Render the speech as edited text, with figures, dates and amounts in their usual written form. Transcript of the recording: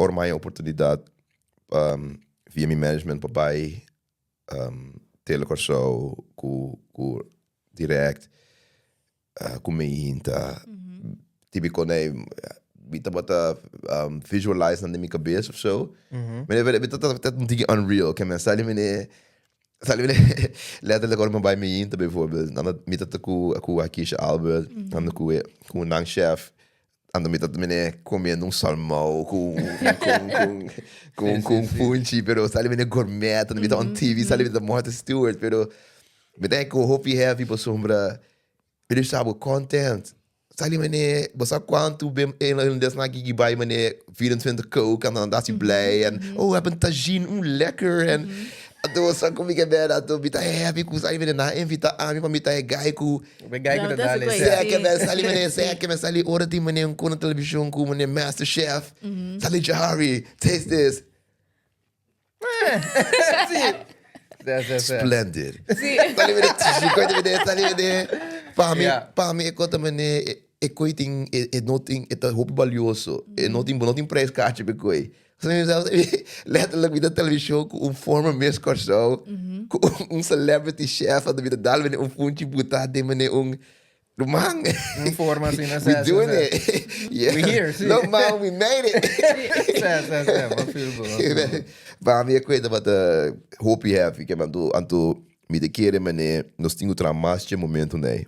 Ora mi oportunidat via mi management pa bai Tele Kòrsou ku direct ku mi hinta típiko nee mi tabata visualize nan den mi kabes of so. Mi ta un tiki unreal ke men sali mene sali mene letterlijk ora mi bai mi hinta bijvoorbeeld nan mi ta ku Hakisha Albert nan ku ku nan chef. Anto mi ta mene comiendo un salmou cu un funchi, pero sali mene gourmet, mi ta on TV, sali mi ta Martha Stewart, pero mi ta cu hopi happy pasobra mi ta bisa bo content. Sali mene, bo sa cuanto ben holandesnan aki ki bay mene 24 kook, anto nan ta haci blij en oh we hebben tagine, lekker en anto bo sa con mi ke bera, anto mi ta happy cu sali mene nan a invita ami pa mi ta e guy cu Be gai ku ta dale. Sea ke men sali mene, sea ke men sali ora tin mene un ku na televishon ku mene Master Chef. Sali Jahari, taste this. Sí. Sí, sí, sí. Splendid. Sali mene, tshi, koi mene, sali mene. Pa mi, pa mi e kota mene, e koi tin, e no tin, e ta hopi balioso. E no tin, bo no tin prijskaartje pa e koi. Letterlijk mi ta televishon ku un former Miss Kòrsou, ku un celebrity chef, anto mi ta dal mene un funchi buta den mene un ruman. Un forma asina, We doing it. Yeah. We here, si. Look man, we made it. Sè, sè, sè, bo feel bo, bo feel bo. Pa mi e kuenta tabata hopi heavy, ke anto mi ta kere mene nos tin ku traha mas dje momentunan ei.